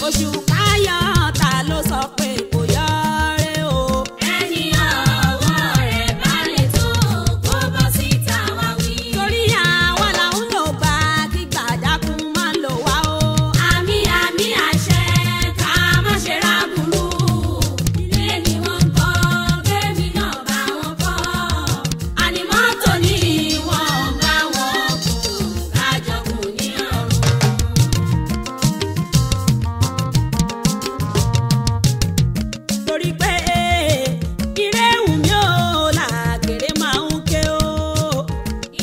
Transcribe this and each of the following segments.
Oṣù káyọ̀ ta ló sọ pé kò yọrẹ o. Ẹni ọwọ́ rẹ̀ bá lè tó kó bọ́ síta wá wí. Torí àwa là ń lò bá kí gbàdákùn máa lò wá o. Àmì àmì àṣẹ ká má ṣe ráburú. Ilé ni wọ́n ń kọ́, kémi náà bá wọn kọ́. Àní mọ́tò ni wọ́n bá wọn kù, kájọ kù ní ọ̀run. Torí pé ire wù mí o, làkèrè máa ń ké o.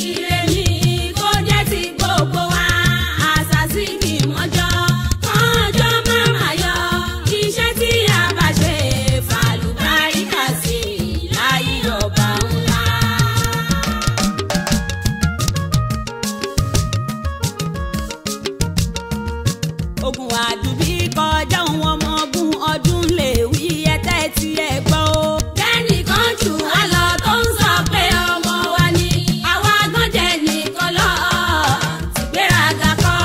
Ire ni kó jẹ́ ti gbogbo wa, àṣàsí kì í mọ́jọ́, kánjọ́ máma yọ, iṣẹ́ tí a bá ṣe fàlùbáríkà sí láyé ọba ńlá. Ogun àdùbí kọjá òun ọmọ ogun ọdún lè wí ẹtẹ́ tí ẹ gbọ́ o. Kẹ́nìkan jù wá lọ tó ń sọ pé ọmọ wa ni, àwa gan jẹ́ nìkan lọ, tìgbéraga kọ́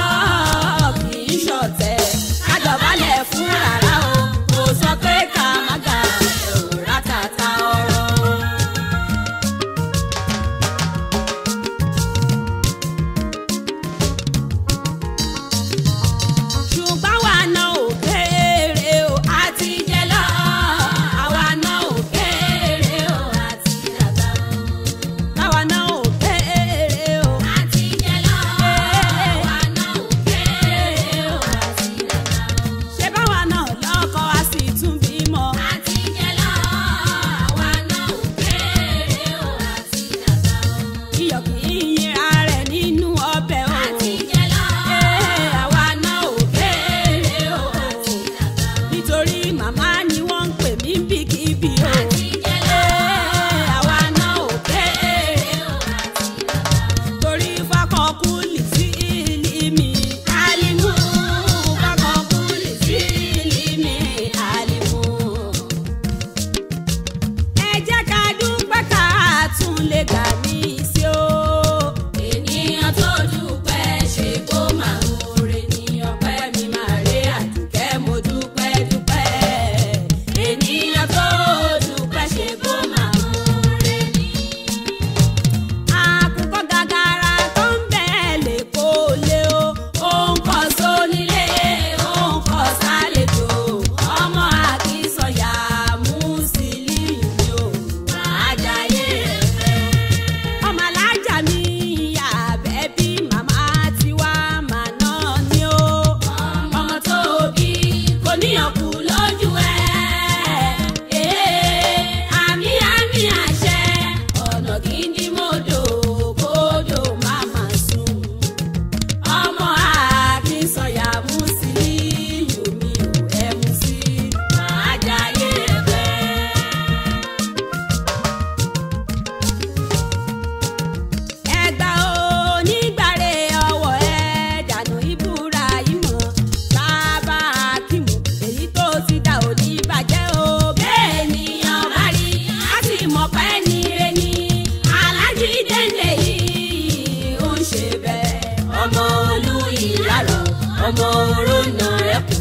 Kì í ṣọ̀tẹ̀ kájọbalẹ̀ fún rárá o. Kò sọ pé ká má ga ẹ̀ ò rátàtà ọ̀rọ̀ o. Ṣùgbọ́n wa náà ò kéré o. Àti jẹ lọ, àwa náà ò kéré o, àti dàgbà o. Táwa náà ò kéré o. Àti jẹ lọ, àwa náà ò kéré o, àti dàgbà o. Ṣé báwa náà lọ́kọ a sì tún bímọ. Àti jẹ lọ, àwa náà ò kéré o, àti dàgbà o. Iyọ̀ kì í yinra rẹ̀ nínú ọbẹ̀ o. Àti jẹ lọ, Àwa náà ò kéré o. àti dàgbà o. Nítorí màmá ni wọ́n ń pè mí bíkíbi o. Àti jẹ lọ, Àwa náà ò kéré o, àti dàgbà o. Torí fakọkúlì sí ìlímì. Alimu fakọkúlì sí ìlímì. Alimu. Ẹ jẹ́ ká dúpẹ́ ká tún lè gbà mí sí o. Ènìyàn tó dúpẹ́ ṣe kó máa mọ̀ọ́rẹ́ ní ọpẹ́ mi máa rí àdùkẹ́ mo dúpẹ́ dúpẹ́. Ènìyàn tó dúpẹ́ ṣe kó máa mọ̀ọ́rẹ́ ní. Àkùkọ gàgàrà tó ń bẹ̀ lè kó lé o. Ó ń kọ́ sónílé, ó ń kọ́ sálejò, ọmọ Akínsànyà Musiliu ni ó máa jayé pẹ́. Ọmọ alájà mi àbẹ̀bí màmá tiwa màná ni o. Ọmọ tó bí kò níyàn kú lójú ẹ. Àmì àmì àṣẹ ọ̀nà kìíní mọ́dò kódò má má sùn. Ọmọ Akínsànyà Musiliu mi ò ẹmu sí máa jayé pẹ́. Ẹgbà onígbàre ọwọ́ ẹ dànù Ibrahim bàbá Akimu èyí tó ti dà ò ní bàjẹ́ o. Bẹ́ẹ̀ ni ọba rí, á sì mọ̀ pé ní ire ni. Aláàjì Dẹ́ndé yìí ó ń ṣe bẹ́ẹ̀. Ọmọ olú ìlàrọ̀, ọmọ orónà ẹ̀kú,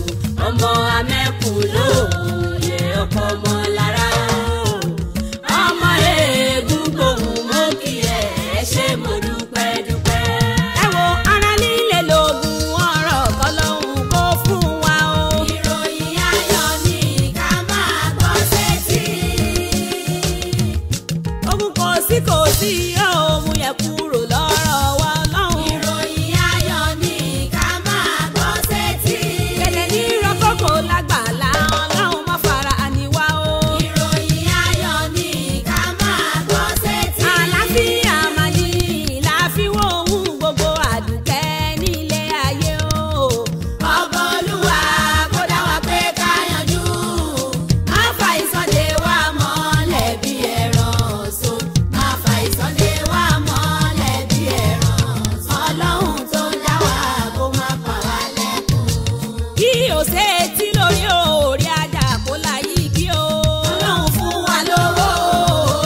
ọmọ amẹ́kùn lóòye ọkọ ọmọ lára. Ọmọ eégún gbòhùn mọ́ kí ẹ ṣé mo dúpẹ́ dúpẹ́. Ẹ wo ara líle lóògùn ọ̀rọ̀ kọlọ́hún kó fún wa o. Ìròyìn ayọ̀ ni ká máa gbọ́ sétí. Ogun kò sí kò sí yóò mú yẹ kúrò lọ́rọ̀ wa ọlọ́run. Ìròyìn ayọ̀ ni ká máa gbọ́ sétí. Gẹ̀lẹ́ ní rọ́kọ̀kọ̀ lágbàlá ọlọ́run má fara àníwá o. Ìròyìn ayọ̀ ni ká máa gbọ́ sétí. Àlàáfíà máa ní láfiwọ́ ohun gbogbo àdùkẹ́ nílé ayé o. Ọba Olúwa kó dá wa pé ká yanjú. Má fa ìsọdẹ wa mọ́lẹ̀ bí ẹran so. Má fa ìsọdẹ wa mọ́lẹ̀ bí ẹran so. Ọlọ́run tó dá wa kó má pa wá lẹ́kún. Kí o ṣe tí lórí orí ajá kó láyé kí o. Ọlọ́run fún wa lówó,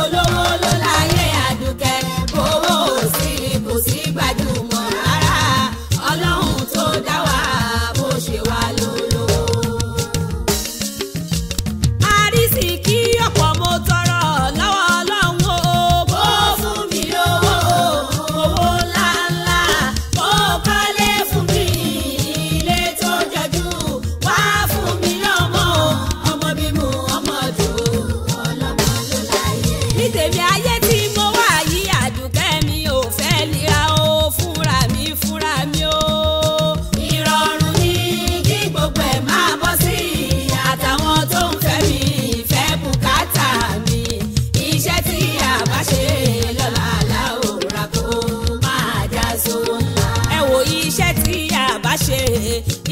olówó ló láyé àdùkẹ́. Owó ò sí kò sí gbajúmọ̀ rárá. Ọlọ́run tó dá wa bó ṣe wá lólówó.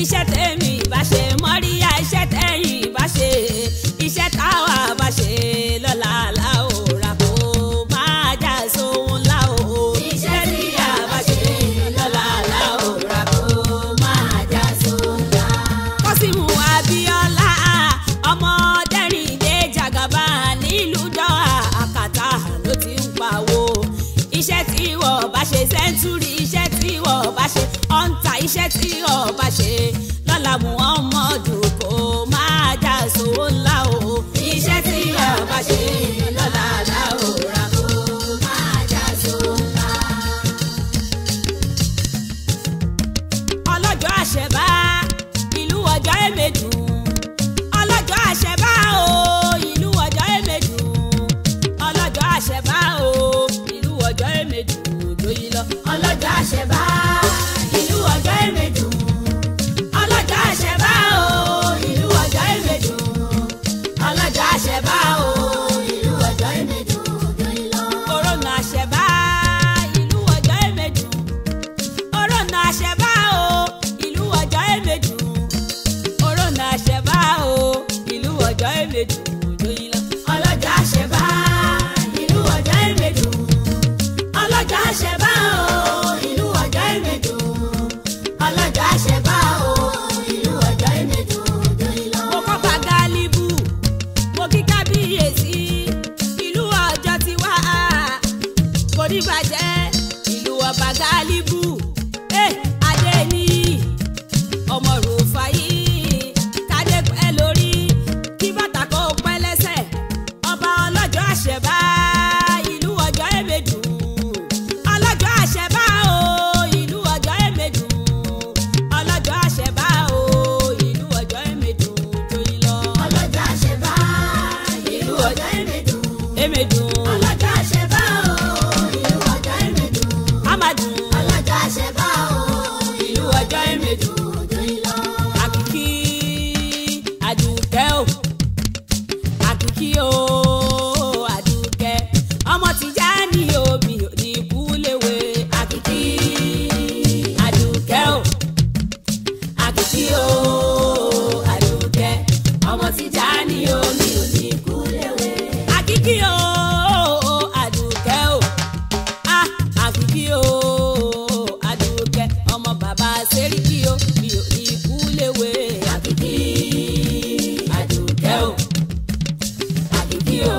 Iṣẹ́ tèmi bá ṣe mọ́ríyá, iṣẹ́ tẹ̀yìn bá ṣe, iṣẹ́ táwa bá ṣe lọ́la láòrà kó máa já sóhun ńlá o. Iṣẹ́ tí a bá ṣe lọ́la láòrà kó máa já sóhun ńlá. Kọ́símù Abíọ́lá ọmọ Dẹ́rìndé Jàgàbá nílùú Dọ́hà Àkàtà ló ti ń pawó. Iṣẹ́ tí wọ́n bá ṣe sẹ́ńtúrì, iṣẹ́ tí wọ́n bá ṣe ọ̀ǹtà, iṣẹ́ tí wọ́n bá ṣe lọ́la Muhammadu kò máa já sówó ńlá o. Iṣẹ́ tí a bá ṣe lọ́la láòrà kó máa já sóhun ńlá. Ọlọ́jọ́ àṣẹbá ìlú ọjọ́ èmẹ̀dùn. Ọlọ́jọ́ àṣẹbá o ìlú ọjọ́ èmẹ̀dùn. Ọlọ́jọ́ àṣẹbá o ìlú ọjọ́ èmẹ̀dùn joyin lọ. Ọlọ́jọ́ àṣẹbá ìlú ọjọ́ èmẹ̀dùn. Ọlọ́jọ́ àṣẹbá o ìlú ọjọ́ èmẹ̀dùn. Ọlọ́jọ́ àṣẹbá o ìlú ọjọ́ èmẹ̀dùn joyin lọ. Òrònà àṣẹbá ìlú ọjọ́ èmẹ̀dùn. Òrònà àṣẹbá o ìlú ọjọ́ èmẹ̀dùn. Òrònà àṣẹbá o ìlú ọjọ́ èmẹ̀dùn joyin lọ. Ọlọ́jọ́ àṣẹbá ìlú ọjọ́ èmẹ̀dùn. Ọlọ́jọ́ àṣẹbá o ìlú ọjọ́ èmẹ̀dùn. Ọlọ́jọ́ àṣẹbá o ìlú ọjọ́ èmẹ̀dùn joyin lọ. Mo kọ́ Gàgálíbù, mo kí kábíyèsí, ìlú ọjọ́ ti wá kò ní bàjẹ́, ìlú ọba Gálíbù. Eh, Adéníyì ọmọ Rúfáyì, kádé pẹ́ lórí kí bàtà kó pẹ́ lẹ́sẹ̀, ọba ọlọ́jọ́ àṣẹbá ìlú ọjọ́ èmẹ̀dùn. Ọlọ́jọ́ àṣẹbá o ìlú ọjọ́ èmẹ̀dùn. Ọlọ́jọ́ àṣẹbá o ìlú ọjọ́ èmẹ̀dùn joyin lọ. Ọlọ́jọ́ àṣẹbá ìlú ọjọ́ èmẹ̀dùn. Èmẹ̀dùn. Ọlọ́jọ́ àṣẹbá o ìlú ọjọ́ èmẹ̀dùn. Amadun. Ọlọ́jọ́ àṣẹbá o ìlú ọjọ́ èmẹ̀dùn joyin lọ. Àkìkí Àdùkẹ́ o, Àkìkí o Àdùkẹ́, ọmọ Tìjání omi ò ní kú léwe. Àkìkí Àdùkẹ́ o, Àkìkí o Àdùkẹ́, ọmọ Tìjání omi ò ní kú léwe. Àkìkí o Àdùkẹ́ o, ah Àkìkí o Àdùkẹ́, ọmọ bàbá Sẹ́ríkì o, mi ò ní kú léwe. Àkìkí Àdùkẹ́ o, Àkìkí o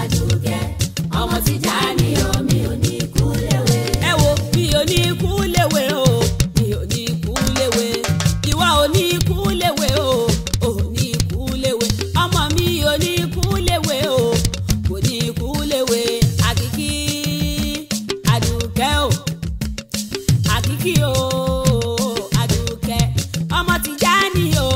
Àdùkẹ́, ọmọ Tìjání omi ò ní kú léwe. Ẹ wo, mi ò ní kú léwe o, mi ò ní kú léwe, ìwọ ò ní kú léwe o, ò ní kú léwe, ọmọ mi ò ní kú léwe o, kò ní kú léwe. Àkìkí Àdùkẹ́ o, Àkìkí o Àdùkẹ́, ọmọ Tìjání o,